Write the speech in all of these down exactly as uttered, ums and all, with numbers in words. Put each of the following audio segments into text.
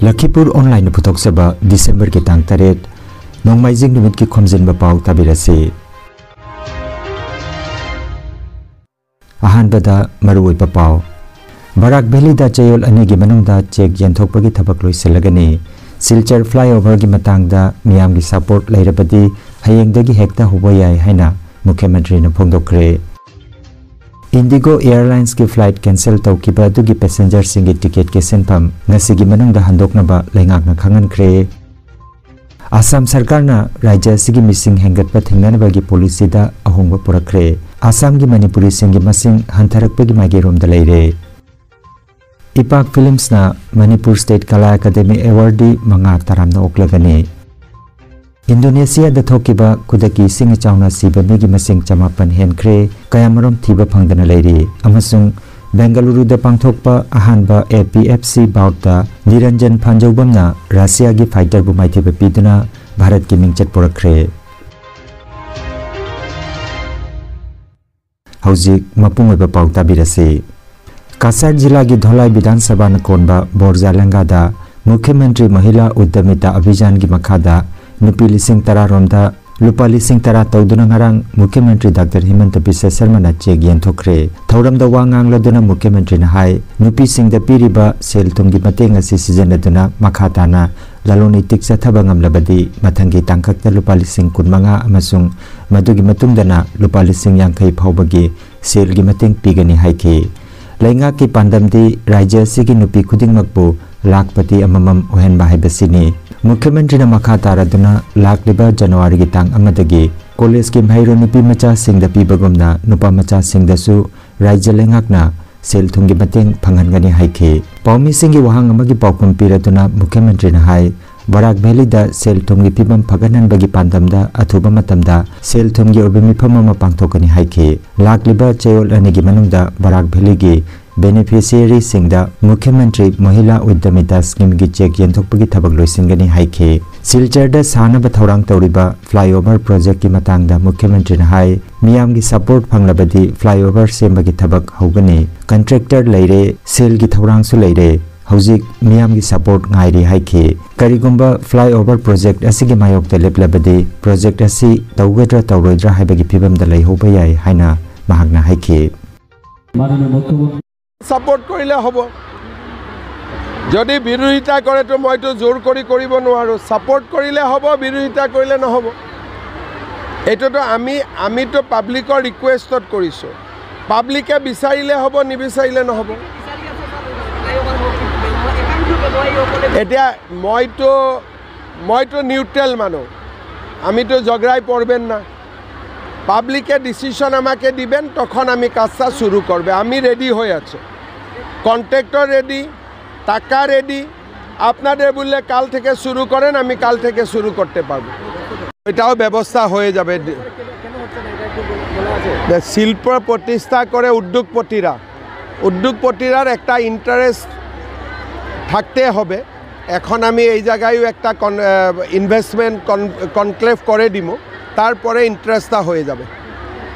ꯂꯈꯤꯄꯨꯔ ꯑꯣꯟꯂꯥꯏꯟꯅ ꯄꯨꯊꯣꯛꯆꯕ ꯗꯤꯁꯦꯝꯕꯔꯒꯤ ꯇꯥꯡ ꯇꯔꯦꯠ, ꯅꯣꯡꯃꯥꯏꯖꯤꯡ ꯅꯨꯃꯤꯠꯀꯤ ꯈꯣꯝꯖꯤꯟꯕ ꯄꯥꯎ ꯇꯥꯕꯤꯔꯁꯤ꯫ ꯑꯍꯥꯟꯕꯗ ꯃꯔꯨꯑꯣꯏꯕ ꯄꯥꯎ꯫ ꯕꯔꯥꯛ ꯚꯦꯂꯤꯗ ꯆꯌꯣꯜ ꯑꯅꯤꯒꯤ ꯃꯅꯨꯡꯗ ꯆꯦꯛ ꯌꯦꯟꯊꯣꯛꯄꯒꯤ ꯊꯕꯛ ꯂꯣꯏꯁꯤꯜꯂꯒꯅꯤ꯫ ꯁꯤꯜꯆꯔ ꯐ꯭ꯂꯥꯏꯑꯣꯚꯔꯒꯤ ꯃꯇꯥꯡꯗ ꯃꯤꯌꯥꯝꯒꯤ ꯁꯄꯣꯔꯠ ꯂꯩꯔꯕꯗꯤ ꯍꯌꯦꯡꯗꯒꯤ ꯍꯦꯛꯇ ꯍꯧꯕ ꯌꯥꯏ ꯍꯥꯏꯅ ꯃꯨꯈ꯭ꯌ ꯃꯟꯇ꯭ꯔꯤꯅ ꯐꯣꯡꯗꯣꯛꯈ꯭ꯔꯦ꯫ ꯏꯟꯗꯤꯒꯣ ꯑꯦꯌꯔꯂꯥꯏꯟꯁꯀꯤ ꯐ꯭ꯂꯥꯏꯠ ꯀꯦꯟꯁꯦꯜ ꯇꯧꯈꯤꯕ ꯑꯗꯨꯒꯤ ꯄꯦꯁꯦꯟꯖꯔꯁꯤꯡꯒꯤ ꯇꯤꯀꯦꯠꯀꯤ ꯁꯦꯟꯐꯝ ꯉꯁꯤꯒꯤ ꯃꯅꯨꯡꯗ ꯍꯟꯗꯣꯛꯅꯕ ꯂꯩꯉꯥꯛꯅ ꯈꯪꯍꯟꯈ꯭ꯔꯦ꯫ ꯑꯁꯥꯝ ꯁꯔꯀꯥꯔꯅ ꯔꯥꯖ꯭ꯌ ꯑꯁꯤꯒꯤ ꯃꯤꯁꯤꯡ ꯍꯦꯟꯒꯠꯄ ꯊꯤꯡꯅꯅꯕꯒꯤ ꯄꯣꯂꯤꯁꯤꯗ ꯑꯍꯣꯡꯕ ꯄꯨꯔꯛꯈ꯭ꯔꯦ꯫ ꯑꯁꯥꯝꯒꯤ ꯃꯅꯤꯄꯨꯔꯤꯁꯤꯡꯒꯤ ꯃꯁꯤꯡ ꯍꯟꯊꯔꯛꯄꯒꯤ ꯃꯥꯏꯀꯩꯔꯣꯝꯗ ꯂꯩꯔꯦ꯫ ꯏꯄꯥꯛ ꯐꯤꯂꯝꯁꯅ ꯃꯅꯤꯄꯨꯔ ꯁ꯭ꯇꯦꯠ ꯀꯂꯥ ꯑꯦꯀꯥꯗꯦꯃꯤ ꯑꯦꯋꯥꯔꯗꯤ ꯃꯉꯥ ꯇꯔꯥꯝꯅ ꯑꯣꯛꯂꯒꯅꯤ꯫ ꯏꯟꯗꯣꯅꯦꯁꯤꯌꯥꯗ ꯊꯣꯛꯈꯤꯕ ꯈꯨꯗꯛꯀꯤ ꯏꯁꯤꯡ ꯏꯆꯥꯎꯅ ꯁꯤꯕ ꯃꯤꯒꯤ ꯃꯁꯤꯡ ꯆꯃꯥꯄꯟ ꯍꯦꯟꯈ꯭ꯔꯦ, ꯀꯌꯥꯃꯔꯨꯝ ꯊꯤꯕ ꯐꯪꯗꯅ ꯂꯩꯔꯤ꯫ ꯑꯃꯁꯨꯡ ꯕꯦꯡꯒꯂꯨꯔꯨꯗ ꯄꯥꯡꯊꯣꯛꯄ ꯑꯍꯥꯟꯕ APFC boutꯇ ꯅꯤꯔꯟꯖꯟ ꯐꯥꯟꯖꯧꯕꯝꯅ ꯔꯁꯤꯌꯥꯒꯤ ꯐꯥꯏꯇꯔꯕꯨ ꯃꯥꯏꯊꯤꯕ ꯄꯤꯗꯨꯅ ꯚꯥꯔꯠꯀꯤ ꯃꯤꯡꯆꯠ ꯄꯨꯔꯛꯈ꯭ꯔꯦ꯫ ꯍꯧꯖꯤꯛ ꯃꯄꯨꯡ ꯑꯣꯏꯕ ꯄꯥꯎ ꯇꯥꯕꯤꯔꯁꯤ꯫ ꯀꯁꯥꯔ ꯖꯤꯂꯥꯒꯤ ꯙꯣꯂꯥꯏ ꯕꯤꯙꯥꯟ ꯁꯚꯥꯅ ꯀꯣꯟꯕ ꯕꯣꯔꯖꯥ ꯂꯦꯡꯒꯥꯗ ꯃꯨꯈ꯭ꯌ ꯃꯟꯇ꯭ꯔꯤ ꯃꯍꯤꯂꯥ ꯎꯗ꯭ꯌꯃꯤꯇꯥ ꯑꯚꯤꯌꯥꯟꯒꯤ ꯃꯈꯥꯗ ꯅꯨꯄꯤ ꯂꯤꯁꯤꯡ ꯇꯔꯥ ꯔꯣꯝꯗ ꯂꯨꯄꯥ ꯂꯤꯁꯤꯡ ꯇꯔꯥ ꯇꯧꯗꯨꯅ ꯉꯔꯥꯡ ꯃꯨꯈ꯭ꯌ ꯃꯟꯇ꯭ꯔꯤ ꯗꯥꯛꯇꯔ ꯍꯤꯃꯟꯇ ꯕꯤꯁ꯭ꯋ ꯁꯔꯃꯅ ꯆꯦꯛ ꯌꯦꯟꯊꯣꯛꯈ꯭ꯔꯦ꯫ ꯊꯧꯔꯝꯗ ꯋꯥ ꯉꯥꯡꯂꯗꯨꯅ ꯃꯨꯈ꯭ꯌ ꯃꯟꯇ꯭ꯔꯤꯅ ꯍꯥꯏ, ꯅꯨꯄꯤꯁꯤꯡꯗ ꯄꯤꯔꯤꯕ ꯁꯦꯜ ꯊꯨꯝꯒꯤ ꯃꯇꯦꯡ ꯑꯁꯤ ꯁꯤꯖꯤꯟꯅꯗꯨꯅ ꯃꯈꯥ ꯇꯥꯅ ꯂꯂꯣꯟ ꯏꯇꯤꯛ ꯆꯠꯊꯕ ꯉꯝꯂꯕꯗꯤ ꯃꯊꯪꯒꯤ ꯇꯥꯡꯀꯛꯇ ꯂꯨꯄꯥ ꯂꯤꯁꯤꯡ ꯀꯨꯟꯃꯉꯥ ꯑꯃꯁꯨꯡ ꯃꯗꯨꯒꯤ ꯃꯇꯨꯡꯗꯅ ꯂꯨꯄꯥ ꯂꯤꯁꯤꯡ ꯌꯥꯡꯈꯩ ꯐꯥꯎꯕꯒꯤ ꯁꯦꯜꯒꯤ ꯃꯇꯦꯡ ꯄꯤꯒꯅꯤ ꯍꯥꯏꯈꯤ꯫ ꯂꯩꯉꯥꯛꯀꯤ ꯄꯥꯟꯗꯝꯗꯤ ꯔꯥꯖ꯭ꯌ ꯑꯁꯤꯒꯤ ꯅꯨꯄꯤ ꯈꯨꯗꯤꯡꯃꯛꯄꯨ ꯂꯥꯈꯄꯇꯤ ꯑꯃꯃꯝ ꯑꯣꯏꯍꯟꯕ ꯍꯥꯏꯕꯁꯤꯅꯤ꯫ ꯃꯨꯈ꯭ꯌ ꯃꯟꯇ꯭ꯔꯤꯅ ꯃꯈꯥ ꯇꯥꯔꯗꯨꯅ ꯂꯥꯛꯂꯤꯕ ꯖꯅꯋꯥꯔꯤꯒꯤ ꯇꯥꯡ ꯑꯃꯗꯒꯤ ꯀꯣꯂꯦꯖꯀꯤ ꯃꯍꯩꯔꯣꯏ ꯅꯨꯄꯤ ꯃꯆꯥꯁꯤꯡꯗ ꯄꯤꯕꯒꯨꯝꯅ ꯅꯨꯄꯥ ꯃꯆꯥꯁꯤꯡꯗꯁꯨ ꯔꯥꯖ꯭ꯌ ꯂꯩꯉꯥꯛꯅ ꯁꯦꯜ ꯊꯨꯝꯒꯤ ꯃꯇꯦꯡ ꯐꯪꯍꯟꯒꯅꯤ ꯍꯥꯏꯈꯤ꯫ ꯄꯥꯎꯃꯤꯁꯤꯡꯒꯤ ꯋꯥꯍꯪ ꯑꯃꯒꯤ ꯄꯥꯎꯈꯨꯝ ꯄꯤꯔꯗꯨꯅ ꯃꯨꯈ꯭ꯌ ꯃꯟꯇ꯭ꯔꯤꯅ ꯍꯥꯏ, ꯕꯔꯥꯛ ꯚꯦꯂꯤꯗ ꯁꯦꯜ ꯊꯨꯝꯒꯤ ꯐꯤꯕꯝ ꯐꯒꯠꯍꯟꯕꯒꯤ ꯄꯥꯟꯗꯝꯗ ꯑꯊꯨꯕ ꯃꯇꯝꯗ ꯁꯦꯜ ꯊꯨꯝꯒꯤ ꯑꯣꯏꯕ ꯃꯤꯐꯝ ꯑꯃ ꯄꯥꯡꯊꯣꯛꯀꯅꯤ ꯍꯥꯏꯈꯤ꯫ ꯂꯥꯛꯂꯤꯕ ꯆꯌꯣꯜ ꯑꯅꯤꯒꯤ ꯃꯅꯨꯡꯗ ꯕꯔꯥꯛ ꯚꯦꯂꯤꯒꯤ ꯕꯦꯅꯤꯐꯤꯁꯤꯌꯔꯤꯁꯤꯡꯗ ꯃꯨꯈ꯭ꯌ ꯃꯟꯇ꯭ꯔꯤ ꯃꯍꯤꯂꯥ ꯎꯗ꯭ꯌꯃꯤꯇꯥ ꯁ꯭ꯀꯤꯝꯒꯤ ꯆꯦꯛ ꯌꯦꯟꯊꯣꯛꯄꯒꯤ ꯊꯕꯛ ꯂꯣꯏꯁꯤꯟꯒꯅꯤ ꯍꯥꯏꯈꯤ꯫ ꯁꯤꯜꯆꯔꯗ ꯁꯥꯅꯕ ꯊꯧꯔꯥꯡ ꯇꯧꯔꯤꯕ ꯐ꯭ꯂꯥꯏꯑꯣꯚꯔ ꯄ꯭ꯔꯣꯖꯦꯛꯀꯤ ꯃꯇꯥꯡꯗ ꯃꯨꯈ꯭ꯌ ꯃꯟꯇ꯭ꯔꯤꯅ ꯍꯥꯏ, ꯃꯤꯌꯥꯝꯒꯤ ꯁꯄꯣꯔꯠ ꯐꯪꯂꯕꯗꯤ ꯐ꯭ꯂꯥꯏꯑꯣꯚꯔ ꯁꯦꯝꯕꯒꯤ ꯊꯕꯛ ꯍꯧꯒꯅꯤ꯫ ꯀꯟꯇ꯭ꯔꯦꯛꯇꯔ ꯂꯩꯔꯦ, ꯁꯦꯜꯒꯤ ꯊꯧꯔꯥꯡꯁꯨ ꯂꯩꯔꯦ꯫ ꯍꯧꯖꯤꯛ ꯃꯤꯌꯥꯝꯒꯤ ꯁꯄꯣꯔꯠ ꯉꯥꯏꯔꯤ ꯍꯥꯏꯈꯤ꯫ ꯀꯔꯤꯒꯨꯝꯕ ꯐ꯭ꯂꯥꯏꯑꯣꯚꯔ ꯄ꯭ꯔꯣꯖꯦꯛꯠ ꯑꯁꯤꯒꯤ ꯃꯥꯌꯣꯛꯇ ꯂꯦꯞꯂꯕꯗꯤ ꯄ꯭ꯔꯣꯖꯦꯛꯠ ꯑꯁꯤ ꯇꯧꯒꯗ꯭ꯔꯥ ꯇꯧꯔꯣꯏꯗ꯭ꯔꯥ ꯍꯥꯏꯕꯒꯤ ꯐꯤꯕꯝꯗ ꯂꯩꯍꯧꯕ ꯌꯥꯏ ꯍꯥꯏꯅ ꯃꯍꯥꯛꯅ ꯍꯥꯏꯈꯤ꯫ ছাপোৰ্ট কৰিলে হ'ব। যদি বিৰোধিতা কৰেতো মইতো জোৰ কৰি কৰিব নোৱাৰোঁ। ছাপোৰ্ট কৰিলে হ'ব, বিৰোধিতা কৰিলে নহ'ব। এইটোতো আমি আমিতো পাব্লিকৰ ৰিকুৱেষ্টত কৰিছোঁ। পাব্লিকে বিচাৰিলে হ'ব, নিবিচাৰিলে নহ'ব। এতিয়া মইতো মইতো নিউট্ৰেল মানুহ, আমিতো ঝগড়ায় পড়বেন না। পাব্লিকে ডিসিশন আমাকে দিবেন, তখন আমি কাজটা শুরু করবে। আমি রেডি হয়ে আছি, কন্ট্রাক্টর রেডি, টাকা রেডি। আপনাদের বললে কাল থেকে শুরু করেন, আমি কাল থেকে শুরু করতে পারবো। এটাও ব্যবস্থা হয়ে যাবে। শিল্প প্রতিষ্ঠা করে উদ্যোগপতিরা, উদ্যোগপতিরার একটা ইন্টারেস্ট থাকতে হবে। এখন আমি এই জায়গায়ও একটা ইনভেস্টমেন্ট কনক্লেভ করে দিব, তারপরে ইন্টারেস্টটা হয়ে যাবে।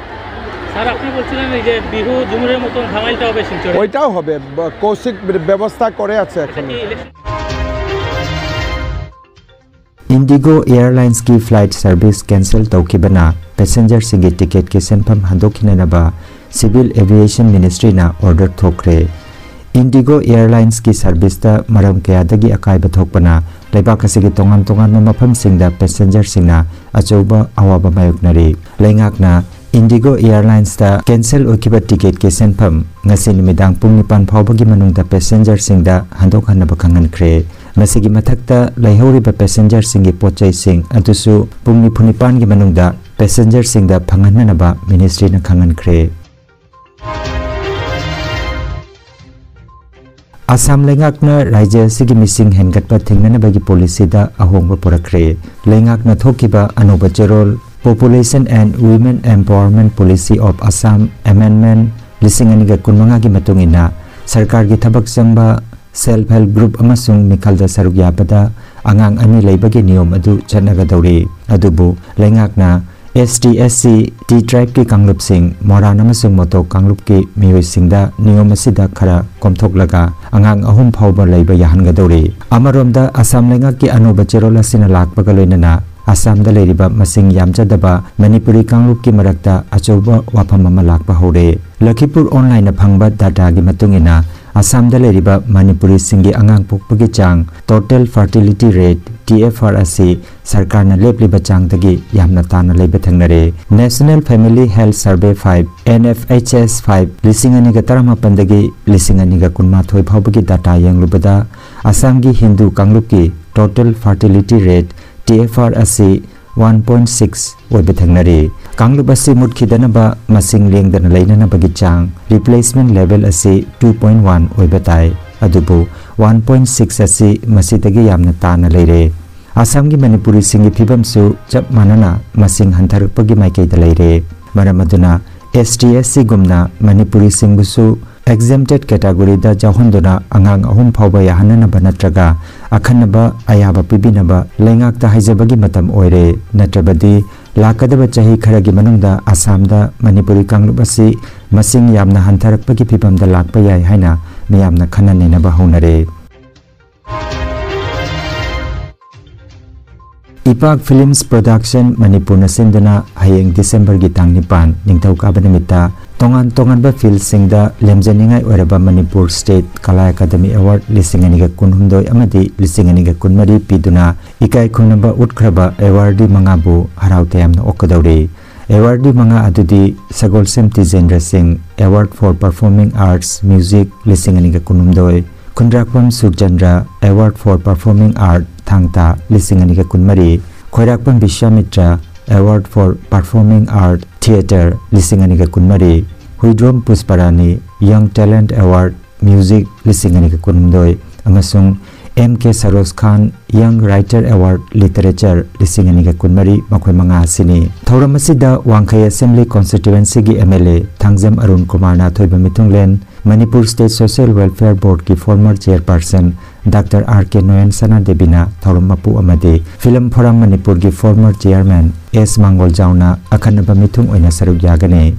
স্যার, আপনি বলছিলেন এই যে বিহু ঝুমুরের মতন ধামাইলটা হবে শিলচরে। ওইটাও হবে, ব- কৌশিক ব্য- ব্যবস্থা করে আছে এখন। এটা কি ইলেকশন Indigo Airlines ꯀꯤ ꯐ꯭ꯂꯥꯏꯠ ꯁꯔꯚꯤꯁ ꯀꯦꯟꯁꯦꯜ ꯇꯧꯈꯤꯕꯅ ꯄꯦꯁꯦꯟꯖꯔꯁꯤꯡꯒꯤ ꯇꯤꯀꯦꯠꯀꯤ ꯁꯦꯟꯐꯝ ꯍꯟꯗꯣꯛꯈꯤꯅꯅꯕ Civil Aviation Ministry ꯅ ꯑꯣꯔꯗꯔ ꯊꯣꯛꯈ꯭ꯔꯦ꯫ Indigo Airlines ꯀꯤ ꯁꯔꯚꯤꯁꯇ ꯃꯔꯝ ꯀꯌꯥꯗꯒꯤ ꯑꯀꯥꯏꯕ ꯊꯣꯛꯄꯅ ꯂꯩꯕꯥꯛ ꯑꯁꯤꯒꯤ ꯇꯣꯉꯥꯟ ꯇꯣꯉꯥꯟꯕ ꯃꯐꯝꯁꯤꯡꯗ ꯄꯦꯁꯦꯟꯖꯔꯁꯤꯡꯅ ꯑꯆꯧꯕ ꯑꯋꯥꯕ ꯃꯥꯌꯣꯛꯅꯔꯤ꯫ ꯂꯩꯉꯥꯛꯅ Indigo Airlines ꯇ ꯀꯦꯟꯁꯦꯜ ꯑꯣꯏꯈꯤꯕ ꯇꯤꯀꯦꯠꯀꯤ ꯁꯦꯟꯐꯝ ꯉꯁꯤ ꯅꯨꯃꯤꯗꯥꯡ ꯄꯨꯡ ꯅꯤꯄꯥꯟ ꯐꯥꯎꯕꯒꯤ ꯃꯅꯨꯡꯗ ꯄꯦꯁꯦꯟꯖꯔꯁꯤꯡꯗ ꯍꯟꯗꯣꯛꯍꯟꯅꯕ ꯈꯪꯍꯟꯈ꯭ꯔꯦ꯫ ꯃꯁꯤꯒꯤ ꯃꯊꯛꯇ ꯂꯩꯍꯧꯔꯤꯕ ꯄꯦꯁꯦꯟꯖꯔꯁꯤꯡ ꯑꯗꯨꯁꯨ ꯄꯨꯡ ꯅꯤꯐꯨ ꯅꯤꯄꯥꯟꯒꯤ ꯃꯅꯨꯡꯗ ꯄꯦꯁꯦꯟꯖꯔꯁꯤꯡꯗ ꯐꯪꯍꯟꯅꯅꯕ ꯃꯤꯅꯤꯁꯇ꯭ꯔꯤꯅ ꯈꯪꯍꯟꯈ꯭ꯔꯦ꯫ ꯑꯁꯥꯝ ꯂꯩꯉꯥꯛꯅ ꯔꯥꯖ꯭ꯌ ꯑꯁꯤꯒꯤ ꯃꯤꯁꯤꯡ ꯍꯦꯟꯒꯠꯄ ꯊꯤꯡꯅꯅꯕꯒꯤ ꯄꯣꯂꯤꯁꯤꯗ ꯑꯍꯣꯡꯕ ꯄꯨꯔꯛꯈ꯭ꯔꯦ꯫ ꯂꯩꯉꯥꯛꯅ ꯊꯣꯛꯈꯤꯕ ꯑꯅꯧꯕ ꯆꯦꯔꯣꯜ Population and Women Empowerment Policy of Assam Amendment ꯂꯤꯁꯤꯡ ꯑꯅꯤꯒ ꯀꯨꯟꯃꯉꯥꯒꯤ ꯃꯇꯨꯡ ꯏꯟꯅ ꯁꯔꯀꯥꯔꯒꯤ ꯊꯕꯛ ꯆꯪꯕ, ꯁꯦꯜꯐ ꯍꯦꯜꯞ ꯒ꯭ꯔꯨꯞ ꯑꯃꯁꯨꯡ ꯃꯤꯈꯜꯗ ꯁꯔꯨꯛ ꯌꯥꯕꯗ ꯑꯉꯥꯡ ꯑꯅꯤ ꯂꯩꯕꯒꯤ ꯅꯤꯌꯣꯝ ꯑꯗꯨ ꯆꯠꯅꯒꯗꯧꯔꯤ꯫ ꯑꯗꯨꯕꯨ ꯂꯩꯉꯥꯛꯅ ꯑꯦꯁ ꯇꯤ ꯑꯦꯁ ꯁꯤ, ꯇꯤ ꯇ꯭ꯔꯥꯏꯕꯀꯤ ꯀꯥꯡꯂꯨꯞꯁꯤꯡ, ꯃꯣꯔꯥꯟ ꯑꯃꯁꯨꯡ ꯃꯣꯇꯣꯛ ꯀꯥꯡꯂꯨꯞꯀꯤ ꯃꯤꯑꯣꯏꯁꯤꯡꯗ ꯅꯤꯌꯣꯝ ꯑꯁꯤꯗ ꯈꯔ ꯀꯣꯝꯊꯣꯛꯂꯒ ꯑꯉꯥꯡ ꯑꯍꯨꯝ ꯐꯥꯎꯕ ꯂꯩꯕ ꯌꯥꯍꯟꯒꯗꯧꯔꯤ꯫ ꯑꯃꯔꯣꯝꯗ, ꯑꯁꯥꯝ ꯂꯩꯉꯥꯛꯀꯤ ꯑꯅꯧꯕ ꯆꯦꯔꯣꯜ ꯑꯁꯤꯅ ꯂꯥꯛꯄꯒ ꯂꯣꯏꯅꯅ ꯑꯁꯥꯝꯗ ꯂꯩꯔꯤꯕ ꯃꯁꯤꯡ ꯌꯥꯝꯖꯗꯕ ꯃꯅꯤꯄꯨꯔꯤ ꯀꯥꯡꯂꯨꯞꯀꯤ ꯃꯔꯛꯇ ꯑꯆꯧꯕ ꯋꯥꯐꯝ ꯑꯃ ꯂꯥꯛꯄ ꯍꯧꯔꯦ꯫ ꯂꯈꯤꯄꯨꯔ ꯑꯣꯟꯂꯥꯏꯟꯅ ꯐꯪꯕ ꯗꯥꯇꯥꯒꯤ ꯃꯇꯨꯡ ꯏꯟꯅ, ꯑꯁꯥꯝꯗ ꯂꯩꯔꯤꯕ ꯃꯅꯤꯄꯨꯔꯤꯁꯤꯡꯒꯤ ꯑꯉꯥꯡ ꯄꯣꯛꯄꯒꯤ ꯆꯥꯡ, total fertility rate, T F R, ꯑꯁꯤ ꯁꯔꯀꯥꯔꯅ ꯂꯦꯞꯂꯤꯕ ꯆꯥꯡꯗꯒꯤ ꯌꯥꯝꯅ ꯇꯥꯅ ꯂꯩꯕ ꯊꯦꯡꯅꯔꯦ꯫ National Family Health Survey five, N F H S five, ꯂꯤꯁꯤꯡ ꯑꯅꯤꯒ ꯇꯔꯥꯃꯥꯄꯟꯗꯒꯤ ꯂꯤꯁꯤꯡ ꯑꯅꯤꯒ ꯀꯨꯟꯃꯥꯊꯣꯏ ꯐꯥꯎꯕꯒꯤ ꯗꯥꯇꯥ ꯌꯦꯡꯂꯨꯕꯗ, ꯑꯁꯥꯝꯒꯤ ꯍꯤꯟꯗꯨ ꯀꯥꯡꯂꯨꯞꯀꯤ total fertility rate, T F R, ꯑꯁꯤ one point six ꯑꯣꯏꯕ ꯊꯦꯡꯅꯔꯤ꯫ ꯀꯥꯡꯂꯨꯞ ꯑꯁꯤ ꯃꯨꯠꯈꯤꯗꯅꯕ ꯃꯁꯤꯡ ꯂꯦꯡꯗꯅ ꯂꯩꯅꯅꯕꯒꯤ ꯆꯥꯡ, replacement level, ꯑꯁꯤ two point one ꯑꯣꯏꯕ ꯇꯥꯏ꯫ ꯑꯗꯨꯕꯨ one point six ꯑꯁꯤ ꯃꯁꯤꯗꯒꯤ ꯌꯥꯝꯅ ꯇꯥꯅ ꯂꯩꯔꯦ꯫ ꯑꯁꯥꯝꯒꯤ ꯃꯅꯤꯄꯨꯔꯤꯁꯤꯡꯒꯤ ꯐꯤꯕꯝꯁꯨ ꯆꯞ ꯃꯥꯟꯅꯅ ꯃꯁꯤꯡ ꯍꯟꯊꯔꯛꯄꯒꯤ ꯃꯥꯏꯀꯩꯗ ꯂꯩꯔꯦ꯫ ꯃꯔꯝ ꯑꯗꯨꯅ, ꯑꯦꯁ ꯇꯤ ꯑꯦꯁ ꯁꯤꯒꯨꯝꯅ ꯃꯅꯤꯄꯨꯔꯤꯁꯤꯡꯕꯨꯁꯨ exempted categoryꯗ ꯌꯥꯎꯍꯟꯗꯨꯅ ꯑꯉꯥꯡ ꯑꯍꯨꯝ ꯐꯥꯎꯕ ꯌꯥꯍꯟꯅꯅꯕ ꯅꯠꯇ꯭ꯔꯒ ꯑꯈꯟꯅꯕ ꯑꯌꯥꯕ ꯄꯤꯕꯤꯅꯕ ꯂꯩꯉꯥꯛꯇ ꯍꯥꯏꯖꯕꯒꯤ ꯃꯇꯝ ꯑꯣꯏꯔꯦ꯫ ꯅꯠꯇ꯭ꯔꯕꯗꯤ, ꯂꯥꯛꯀꯗꯕ ꯆꯍꯤ ꯈꯔꯒꯤ ꯃꯅꯨꯡꯗ ꯑꯁꯥꯝꯗ ꯃꯅꯤꯄꯨꯔꯤ ꯀꯥꯡꯂꯨꯞ ꯑꯁꯤ ꯃꯁꯤꯡ ꯌꯥꯝꯅ ꯍꯟꯊꯔꯛꯄꯒꯤ ꯐꯤꯕꯝꯗ ꯂꯥꯛꯄ ꯌꯥꯏ ꯍꯥꯏꯅ ꯃꯤꯌꯥꯝꯅ ꯈꯟꯅ ꯅꯩꯅꯕ ꯍꯧꯅꯔꯦ꯫ ꯏꯄꯥꯛ Films Production ꯃꯅꯤꯄꯨꯔꯅ ꯁꯤꯟꯗꯨꯅ ꯍꯌꯦꯡ ꯗꯤꯁꯦꯝꯕꯔꯒꯤ ꯇꯥꯡ ꯅꯤꯄꯥꯟ, ꯅꯤꯡꯊꯧꯀꯥꯕ ꯅꯨꯃꯤꯠꯇ ꯇꯣꯉꯥꯟ ꯇꯣꯉꯥꯟꯕ fieldꯁꯤꯡꯗ ꯂꯦꯝꯖꯅꯤꯡꯉꯥꯏ ꯑꯣꯏꯔꯕ Manipur State Kala Academy Award ꯂꯤꯁꯤꯡ ꯑꯅꯤꯒ ꯀꯨꯟꯍꯨꯝꯗꯣꯏ ꯑꯃꯗꯤ ꯂꯤꯁꯤꯡ ꯑꯅꯤꯒ ꯀꯨꯟꯃꯔꯤ ꯄꯤꯗꯨꯅ ꯏꯀꯥꯏ ꯈꯨꯝꯅꯕ ꯎꯠꯈ꯭ꯔꯕ awardee ꯃꯉꯥꯕꯨ ꯍꯔꯥꯎ ꯇꯌꯥꯝꯅ ꯑꯣꯛꯀꯗꯧꯔꯤ꯫ Awardee ꯃꯉꯥ ꯑꯗꯨꯗꯤ ꯁꯒꯣꯜꯁꯦꯝ ꯇꯤꯖꯦꯟꯗ꯭ꯔ ꯁꯤꯡ, Award for Performing Arts, Music, ꯂꯤꯁꯤꯡ ꯑꯅꯤꯒ ꯀꯨꯟꯍꯨꯝꯗꯣꯏ, ꯈꯨꯟꯗ꯭ꯔꯥꯛꯄꯝ Surchandra, Award for Performing Art, ꯊꯥꯡ ꯇꯥ, ꯂꯤꯁꯤꯡ ꯑꯅꯤꯒ ꯀꯨꯟꯃꯔꯤ, ꯈꯣꯏꯔꯥꯛꯄꯝ ꯕꯤꯁ꯭ꯋꯥꯃꯤꯇ꯭ꯔ, Award for Performing Art, Theatre, ꯂꯤꯁꯤꯡ ꯑꯅꯤꯒ ꯀꯨꯟꯃꯔꯤ, ꯍꯨꯏꯗ꯭ꯔꯣꯝ ꯄꯨꯁꯄꯔꯥꯅꯤ, Young Talent Award, Music, ꯂꯤꯁꯤꯡ ꯑꯅꯤꯒ ꯀꯨꯟꯍꯨꯝꯗꯣꯏ, ꯑꯃꯁꯨꯡ ꯑꯦꯝ ꯀꯦ ꯁꯔꯣꯖ ꯈꯥꯟ, Young Writer Award, Literature, ꯂꯤꯁꯤꯡ ꯑꯅꯤꯒ ꯀꯨꯟꯃꯔꯤ, ꯃꯈꯣꯏ ꯃꯉꯥ ꯑꯁꯤꯅꯤ꯫ ꯊꯧꯔꯝ ꯑꯁꯤꯗ ꯋꯥꯡꯈꯩ Assembly Constituencyꯒꯤ M L A Thangjam Arun ꯀꯨꯃꯥꯔꯅ ꯑꯊꯣꯏꯕ ꯃꯤꯊꯨꯡꯂꯦꯟ, ꯃꯅꯤꯄꯨꯔ State Social Welfare Boardꯀꯤ former Chairperson doctor R K Noyon ꯁꯅꯥꯗꯦꯕꯤꯅ ꯊꯧꯔꯝ ꯃꯄꯨ ꯑꯃꯗꯤ Film Forum ꯃꯅꯤꯄꯨꯔꯒꯤ former chairman ꯑꯦꯁ ꯃꯥꯡꯒꯣꯜꯖꯥꯎꯅ ꯑꯈꯟꯅꯕ ꯃꯤꯊꯨꯡ ꯑꯣꯏꯅ ꯁꯔꯨꯛ ꯌꯥꯒꯅꯤ꯫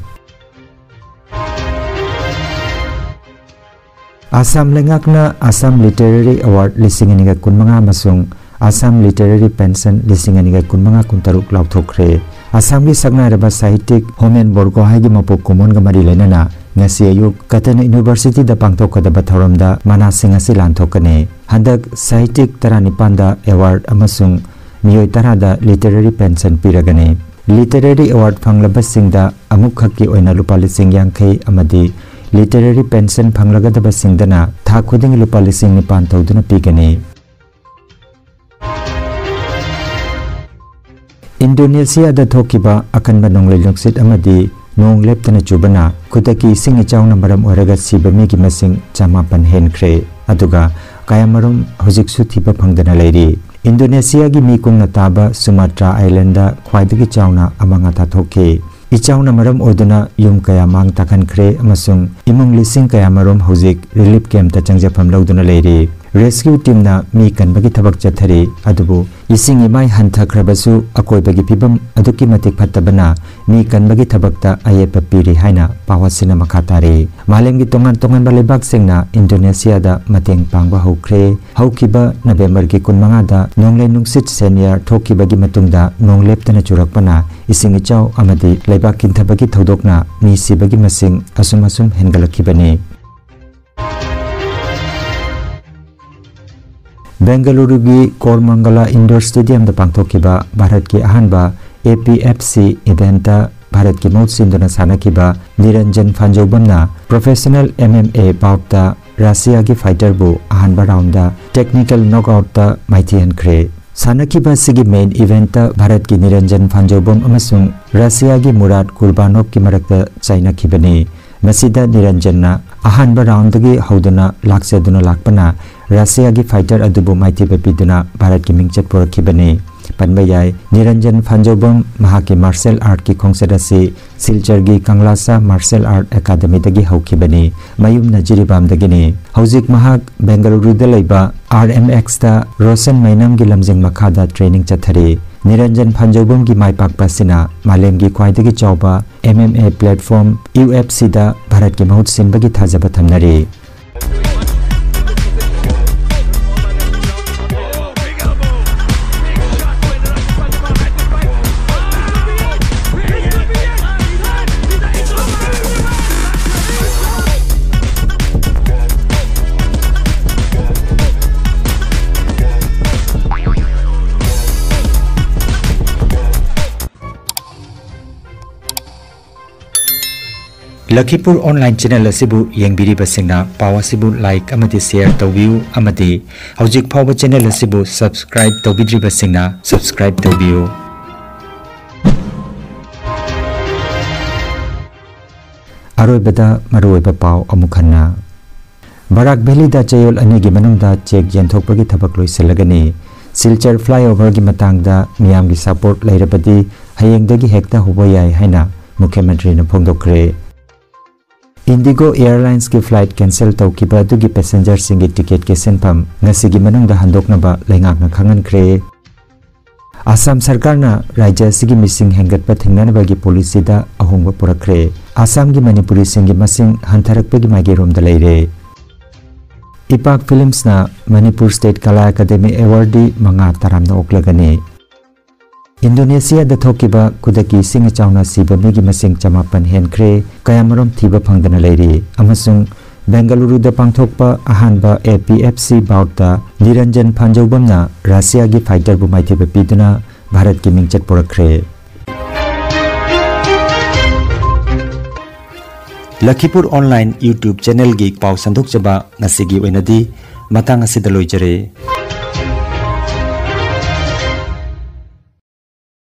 ꯑꯁꯥꯝ ꯂꯩꯉꯥꯛꯅ Assam Literary Award ꯂꯤꯁꯤꯡ ꯑꯅꯤꯒ ꯀꯨꯟꯃꯉꯥ ꯑꯃꯁꯨꯡ Assam Literary Pension ꯂꯤꯁꯤꯡ ꯑꯅꯤꯒ ꯀꯨꯟꯃꯉꯥ ꯀꯨꯟꯇꯔꯨꯛ ꯂꯥꯎꯊꯣꯛꯈ꯭ꯔꯦ꯫ ꯑꯁꯥꯝꯒꯤ ꯁꯛꯅꯥꯏꯔꯕ ꯁꯥꯍꯤꯇꯤꯛ ꯍꯣꯃꯦꯟ ꯕꯣꯔꯒꯣꯍꯥꯏꯒꯤ ꯃꯄꯣꯛ ꯀꯨꯝꯑꯣꯟꯒ ꯃꯔꯤ ꯂꯩꯅꯅ ꯉꯁꯤ ꯑꯌꯨꯛ ꯀꯇꯟ ꯌꯨꯅꯤꯚꯔꯁꯤꯇꯤꯗ ꯄꯥꯡꯊꯣꯛꯀꯗꯕ ꯊꯧꯔꯝꯗ ꯃꯅꯥꯁꯤꯡ ꯑꯁꯤ ꯂꯥꯟꯊꯣꯛꯀꯅꯤ꯫ ꯍꯟꯗꯛ ꯁꯥꯍꯤꯇꯤꯛ ꯇꯔꯥꯅꯤꯄꯥꯟꯗ award ꯑꯃꯁꯨꯡ ꯃꯤꯑꯣꯏ ꯇꯔꯥꯗ literary pension ꯄꯤꯔꯒꯅꯤ꯫ Literary award ꯐꯪꯂꯕꯁꯤꯡꯗ ꯑꯃꯨꯛꯈꯛꯀꯤ ꯑꯣꯏꯅ ꯂꯨꯄꯥ ꯂꯤꯁꯤꯡ ꯌꯥꯡꯈꯩ ꯑꯃꯗꯤ literary pension ꯐꯪꯂꯒꯗꯕꯁꯤꯡꯗꯅ ꯊꯥ ꯈꯨꯗꯤꯡꯒꯤ ꯂꯨꯄꯥ ꯂꯤꯁꯤꯡ ꯅꯤꯄꯥꯟ ꯇꯧꯗꯨꯅ ꯄꯤꯒꯅꯤ꯫ ꯏꯟꯗꯣꯅꯦꯁꯤꯌꯥꯗ ꯊꯣꯛꯈꯤꯕ ꯑꯀꯟꯕ ꯅꯣꯡꯂꯩ ꯅꯨꯡꯁꯤꯠ ꯑꯃꯗꯤ ꯅꯣꯡ ꯂꯦꯞꯇꯅ ꯆꯨꯕꯅ ꯈꯨꯗꯛꯀꯤ ꯏꯁꯤꯡ ꯏꯆꯥꯎꯅ ꯃꯔꯝ ꯑꯣꯏꯔꯒ ꯁꯤꯕ ꯃꯤꯒꯤ ꯃꯁꯤꯡ ꯆꯃꯥꯄꯟ ꯍꯦꯟꯈ꯭ꯔꯦ, ꯑꯗꯨꯒ ꯀꯌꯥꯃꯔꯨꯝ ꯍꯧꯖꯤꯛꯁꯨ ꯊꯤꯕ ꯐꯪꯗꯅ ꯂꯩꯔꯤ꯫ ꯏꯟꯗꯣꯅꯦꯁꯤꯌꯥꯒꯤ ꯃꯤ ꯀꯨꯡꯅ ꯇꯥꯕ ꯁꯨꯃꯥꯇ꯭ꯔꯥ ꯑꯥꯏꯂꯦꯟꯗ ꯈ꯭ꯋꯥꯏꯗꯒꯤ ꯆꯥꯎꯅ ꯑꯃꯥꯡ ꯑꯇꯥ ꯊꯣꯛꯈꯤ꯫ ꯏꯆꯥꯎꯅ ꯃꯔꯝ ꯑꯣꯏꯗꯨꯅ ꯌꯨꯝ ꯀꯌꯥ ꯃꯥꯡ ꯇꯥꯛꯍꯟꯈ꯭ꯔꯦ ꯑꯃꯁꯨꯡ ꯏꯃꯨꯡ ꯂꯤꯁꯤꯡ ꯀꯌꯥꯃꯔꯨꯝ ꯍꯧꯖꯤꯛ relief campꯇ ꯆꯪꯖꯐꯝ ꯂꯧꯗꯨꯅ ꯂꯩꯔꯤ꯫ Rescue teamꯅ ꯃꯤ ꯀꯟꯕꯒꯤ ꯊꯕꯛ ꯆꯠꯊꯔꯤ, ꯑꯗꯨꯕꯨ ꯏꯁꯤꯡ ꯏꯃꯥꯏ ꯍꯟꯊꯈ꯭ꯔꯕꯁꯨ ꯑꯀꯣꯏꯕꯒꯤ ꯐꯤꯕꯝ ꯑꯗꯨꯛꯀꯤ ꯃꯇꯤꯛ ꯐꯠꯇꯕꯅ ꯃꯤ ꯀꯟꯕꯒꯤ ꯊꯕꯛꯇ ꯑꯌꯦꯠꯄ ꯄꯤꯔꯤ ꯍꯥꯏꯅ ꯄꯥꯎ ꯑꯁꯤꯅ ꯃꯈꯥ ꯇꯥꯔꯤ꯫ ꯃꯥꯂꯦꯝꯒꯤ ꯇꯣꯉꯥꯟ ꯇꯣꯉꯥꯟꯕ ꯂꯩꯕꯥꯛꯁꯤꯡꯅ ꯏꯟꯗꯣꯅꯦꯁꯤꯌꯥꯗ ꯃꯇꯦꯡ ꯄꯥꯡꯕ ꯍꯧꯈ꯭ꯔꯦ꯫ ꯍꯧꯈꯤꯕ ꯅꯕꯦꯝꯕꯔꯒꯤ ꯀꯨꯟꯃꯉꯥꯗ ꯅꯣꯡꯂꯩ ꯅꯨꯡꯁꯤꯠ ꯁꯦꯅꯤꯌꯥꯔ ꯊꯣꯛꯈꯤꯕꯒꯤ ꯃꯇꯨꯡꯗ ꯅꯣꯡ ꯂꯦꯞꯇꯅ ꯆꯨꯔꯛꯄꯅ ꯏꯁꯤꯡ ꯏꯆꯥꯎ ꯑꯃꯗꯤ ꯂꯩꯕꯥꯛ ꯀꯤꯟꯊꯕꯒꯤ ꯊꯧꯗꯣꯛꯅ ꯃꯤ ꯁꯤꯕꯒꯤ ꯃꯁꯤꯡ ꯑꯁꯨꯝ ꯑꯁꯨꯝ ꯍꯦꯟꯒꯠꯂꯛꯈꯤꯕꯅꯤ꯫ ꯕꯦꯡꯒꯂꯨꯔꯨꯒꯤ ꯀꯣꯔꯃꯪꯒꯂꯥ Indoor Stadiumꯗ ꯄꯥꯡꯊꯣꯛꯈꯤꯕ ꯚꯥꯔꯠꯀꯤ ꯑꯍꯥꯟꯕ APFC eventꯇ ꯚꯥꯔꯠꯀꯤ ꯃꯍꯨꯠ ꯁꯤꯟꯗꯨꯅ ꯁꯥꯟꯅꯈꯤꯕ ꯅꯤꯔꯟꯖꯟ ꯐꯥꯟꯖꯧꯕꯝꯅ professional MMA boutꯇ ꯔꯁꯤꯌꯥꯒꯤ fighterꯕꯨ ꯑꯍꯥꯟꯕ roundꯗ technical knockoutꯇ ꯃꯥꯏꯊꯤꯍꯟꯈ꯭ꯔꯦ꯫ ꯁꯥꯟꯅꯈꯤꯕ ꯑꯁꯤꯒꯤ main eventꯇ ꯚꯥꯔꯠꯀꯤ ꯅꯤꯔꯟꯖꯟ ꯐꯥꯟꯖꯧꯕꯝ ꯑꯃꯁꯨꯡ ꯔꯁꯤꯌꯥꯒꯤ ꯃꯨꯔꯥꯠ ꯀꯨꯔꯕꯥꯅꯣꯚꯀꯤ ꯃꯔꯛꯇ ꯆꯩꯅꯈꯤꯕꯅꯤ꯫ ꯃꯁꯤꯗ ꯅꯤꯔꯟꯖꯟꯅ ꯑꯍꯥꯟꯕ roundꯗꯒꯤ ꯍꯧꯗꯨꯅ ꯂꯥꯛꯆꯗꯨꯅ ꯂꯥꯛꯄꯅ ꯔꯁꯤꯌꯥꯒꯤ fighter ꯑꯗꯨꯕꯨ ꯃꯥꯏꯊꯤꯕ ꯄꯤꯗꯨꯅ ꯚꯥꯔꯠꯀꯤ ꯃꯤꯡꯆꯠ ꯄꯨꯔꯛꯈꯤꯕꯅꯤ꯫ ꯄꯟꯕ ꯌꯥꯏ꯫ ꯅꯤꯔꯟꯖꯟ ꯐꯥꯟꯖꯧꯕꯝ ꯃꯍꯥꯛꯀꯤ martial artꯀꯤ ꯈꯣꯡꯆꯠ ꯑꯁꯤ ꯁꯤꯜꯆꯔꯒꯤ ꯀꯪꯂꯥꯁꯥ Martial Art Academyꯗꯒꯤ ꯍꯧꯈꯤꯕꯅꯤ꯫ ꯃꯌꯨꯝꯅ ꯖꯤꯔꯤꯕꯥꯝꯗꯒꯤꯅꯤ꯫ ꯍꯧꯖꯤꯛ ꯃꯍꯥꯛ ꯕꯦꯡꯒꯂꯨꯔꯨꯗ ꯂꯩꯕ RMXꯇ ꯔꯣꯁꯟ ꯃꯩꯅꯝꯒꯤ ꯂꯝꯖꯤꯡ ꯃꯈꯥꯗ training ꯆꯠꯊꯔꯤ꯫ ꯅꯤꯔꯟꯖꯟ ꯐꯥꯟꯖꯧꯕꯝꯒꯤ ꯃꯥꯏ ꯄꯥꯛꯄ ꯑꯁꯤꯅ ꯃꯥꯂꯦꯝꯒꯤ ꯈ꯭ꯋꯥꯏꯗꯒꯤ ꯆꯥꯎꯕ MMA platform UFCꯗ ꯚꯥꯔꯠꯀꯤ ꯃꯍꯨꯠ ꯁꯤꯟꯕꯒꯤ ꯊꯥꯖꯕ ꯊꯝꯅꯔꯤ꯫ ꯂꯈꯤꯄꯨꯔ online channel ꯑꯁꯤꯕꯨ ꯌꯦꯡꯕꯤꯔꯤꯕꯁꯤꯡꯅ ꯄꯥꯎ ꯑꯁꯤꯕꯨ like ꯑꯃꯗꯤ share ꯇꯧꯕꯤꯌꯨ ꯑꯃꯗꯤ ꯍꯧꯖꯤꯛ ꯐꯥꯎꯕ channel ꯑꯁꯤꯕꯨ subscribe ꯇꯧꯕꯤꯗ꯭ꯔꯤꯕꯁꯤꯡꯅ subscribe ꯇꯧꯕꯤꯌꯨ꯫ ꯑꯔꯣꯏꯕꯗ ꯃꯔꯨꯑꯣꯏꯕ ꯄꯥꯎ ꯑꯃꯨꯛ ꯍꯟꯅ꯫ ꯕꯔꯥꯛ ꯚꯦꯂꯤꯗ ꯆꯌꯣꯜ ꯑꯅꯤꯒꯤ ꯃꯅꯨꯡꯗ ꯆꯦꯛ ꯌꯦꯟꯊꯣꯛꯄꯒꯤ ꯊꯕꯛ ꯂꯣꯏꯁꯤꯜꯂꯒꯅꯤ꯫ ꯁꯤꯜꯆꯔ flyoverꯒꯤ ꯃꯇꯥꯡꯗ ꯃꯤꯌꯥꯝꯒꯤ support ꯂꯩꯔꯕꯗꯤ ꯍꯌꯦꯡꯗꯒꯤ ꯍꯦꯛꯇ ꯍꯧꯕ ꯌꯥꯏ ꯍꯥꯏꯅ ꯃꯨꯈ꯭ꯌꯃꯟꯇ꯭ꯔꯤꯅ ꯐꯣꯡꯗꯣꯛꯈ꯭ꯔꯦ꯫ IndiGo Airlinesꯀꯤ flight cancel ꯇꯧꯈꯤꯕ ꯑꯗꯨꯒꯤ passengerꯁꯤꯡꯒꯤ ticketꯀꯤ ꯁꯦꯟꯐꯝ ꯉꯁꯤꯒꯤ ꯃꯅꯨꯡꯗ ꯍꯟꯗꯣꯛꯅꯕ ꯂꯩꯉꯥꯛꯅ ꯈꯪꯍꯟꯈ꯭ꯔꯦ꯫ ꯑꯁꯥꯝ ꯁꯔꯀꯥꯔꯅ ꯔꯥꯖ꯭ꯌ ꯑꯁꯤꯒꯤ ꯃꯤꯁꯤꯡ ꯍꯦꯟꯒꯠꯄ ꯊꯤꯡꯅꯅꯕꯒꯤ policyꯗ ꯑꯍꯣꯡꯕ ꯄꯨꯔꯛꯈ꯭ꯔꯦ꯫ ꯑꯁꯥꯝꯒꯤ ꯃꯅꯤꯄꯨꯔꯤꯁꯤꯡꯒꯤ ꯃꯁꯤꯡ ꯍꯟꯊꯔꯛꯄꯒꯤ ꯃꯥꯏꯀꯩꯔꯣꯝꯗ ꯂꯩꯔꯦ꯫ ꯏꯄꯥꯛ Filmsꯅ Manipur State Kala Academy Awardee ꯃꯉꯥ ꯇꯔꯥꯝꯅ ꯑꯣꯛꯂꯒꯅꯤ꯫ ꯏꯟꯗꯣꯅꯦꯁꯤꯌꯥꯗ ꯊꯣꯛꯈꯤꯕ ꯈꯨꯗꯛꯀꯤ ꯏꯁꯤꯡ ꯏꯆꯥꯎꯅ ꯁꯤꯕ ꯃꯤꯒꯤ ꯃꯁꯤꯡ ꯆꯃꯥꯄꯟ ꯍꯦꯟꯈ꯭ꯔꯦ, ꯀꯌꯥꯃꯔꯨꯝ ꯊꯤꯕ ꯐꯪꯗꯅ ꯂꯩꯔꯤ꯫ ꯑꯃꯁꯨꯡ ꯕꯦꯡꯒꯂꯨꯔꯨꯗ ꯄꯥꯡꯊꯣꯛꯄ ꯑꯍꯥꯟꯕ APFC boutꯇ ꯅꯤꯔꯟꯖꯟ ꯐꯥꯟꯖꯧꯕꯝꯅ ꯔꯁꯤꯌꯥꯒꯤ fighterꯕꯨ ꯃꯥꯏꯊꯤꯕ ꯄꯤꯗꯨꯅ ꯚꯥꯔꯠꯀꯤ ꯃꯤꯡꯆꯠ ꯄꯨꯔꯛꯈ꯭ꯔꯦ꯫ ꯂꯈꯤꯄꯨꯔ online YouTube channelꯒꯤ ꯄꯥꯎ ꯁꯟꯗꯣꯛꯆꯕ ꯉꯁꯤꯒꯤ ꯑꯣꯏꯅꯗꯤ ꯃꯇꯥꯡ ꯑꯁꯤꯗ ꯂꯣꯏꯖꯔꯦ꯫